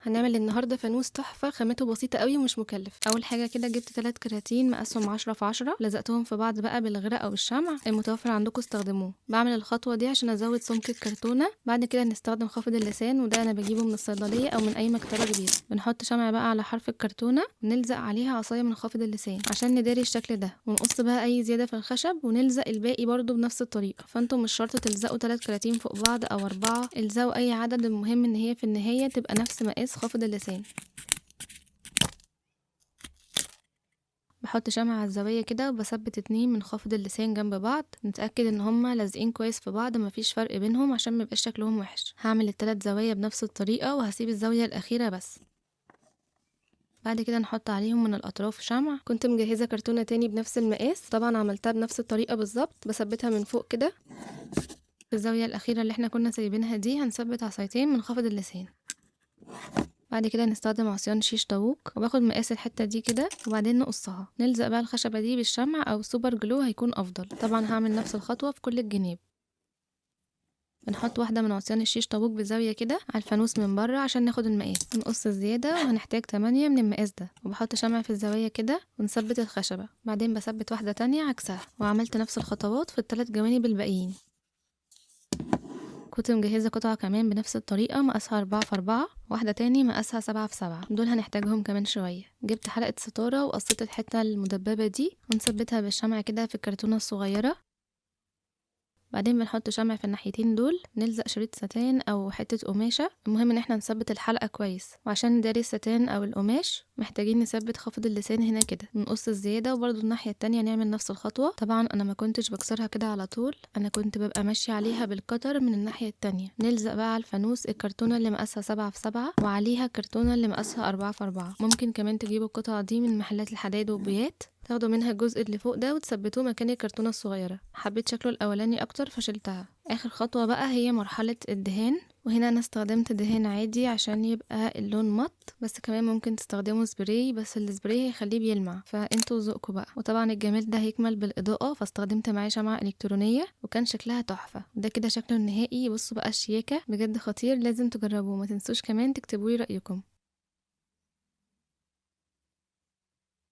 هنعمل النهارده فانوس تحفة، خامته بسيطة قوي ومش مكلف. اول حاجة كده جبت 3 كراتين مقاسهم 10 في 10، لزقتهم في بعض بقى بالغرق او الشمع المتوفر عندكم استخدموه. بعمل الخطوة دي عشان ازود سمك الكرتونه. بعد كده هنستخدم خافض اللسان، وده انا بجيبه من الصيدلية او من اي مكتبه كبيرة. بنحط شمع بقى على حرف الكرتونه ونلزق عليها عصاية من خافض اللسان عشان نداري الشكل ده، ونقص بقى اي زيادة في الخشب ونلزق الباقي برده بنفس الطريقة. فانتم مش شرط تلزقوا 3 كراتين فوق بعض او 4، الزقوا اي عدد، المهم ان هي في النهاية تبقى نفس مقاس خافض اللسان. بحط شمعة على الزاوية كده وبثبت 2 من خافض اللسان جنب بعض، نتأكد ان هما لازقين كويس في بعض مفيش فرق بينهم عشان ميبقاش شكلهم وحش. هعمل ال3 زوايا بنفس الطريقة وهسيب الزاوية الأخيرة بس. بعد كده نحط عليهم من الأطراف شمع. كنت مجهزة كرتونة تاني بنفس المقاس، طبعا عملتها بنفس الطريقة بالظبط، بثبتها من فوق كده. في الزاوية الأخيرة اللي احنا كنا سايبينها دي هنثبت عصايتين من خافض اللسان. بعد كده هنستخدم عصيان شيش طاووق، وباخد مقاس الحتة دي كده وبعدين نقصها. نلزق بقى الخشبة دي بالشمع او super glue هيكون افضل. طبعا هعمل نفس الخطوة في كل الجناب. بنحط واحدة من عصيان الشيش طاووق بزاوية كده على الفانوس من بره عشان ناخد المقاس، نقص الزيادة، وهنحتاج 8 من المقاس ده. وبحط شمع في الزاوية كده ونثبت الخشبة، بعدين بثبت واحدة تانية عكسها. وعملت نفس الخطوات في ال3 جوانب الباقيين. كنت مجهزة قطعة كمان بنفس الطريقة مقاسها 4 في 4، واحدة تاني مقاسها 7 في 7، دول هنحتاجهم كمان شوية. جبت حلقة ستارة وقصيت الحتة المدببة دي ونثبتها بالشمع كده في الكرتونة الصغيرة. بعدين بنحط شمع في الناحيتين دول، نلزق شريط ستان او حتة قماشة، المهم ان احنا نثبت الحلقة كويس. وعشان نداري الستان او القماش محتاجين نثبت خافض اللسان هنا كده، نقص الزيادة، وبرده الناحية التانية نعمل نفس الخطوة. طبعا انا ما كنتش بكسرها كده على طول، انا كنت ببقى ماشية عليها بالقطر من الناحية التانية. نلزق بقى على الفانوس الكرتونة اللي مقاسها 7 في 7 وعليها الكرتونة اللي مقاسها 4 في 4. ممكن كمان تجيبوا القطعة دي من محلات الحداد والبيات، تاخدوا منها الجزء اللي فوق ده وتثبتوه مكان الكرتونة الصغيرة. حبيت شكله الأولاني أكتر فشلتها. آخر خطوة بقى هي مرحلة الدهان، وهنا أنا استخدمت دهان عادي عشان يبقى اللون مط، بس كمان ممكن تستخدموا سبراي، بس السبراي هيخليه بيلمع، فانتوا ذوقكم بقى. وطبعا الجمال ده هيكمل بالإضاءة، فاستخدمت معاه شمعة إلكترونية وكان شكلها تحفة. ده كده شكله النهائي. بصوا بقى الشياكة بجد خطير، لازم تجربوه. ما تنسوش كمان تكتبولي رأيكم.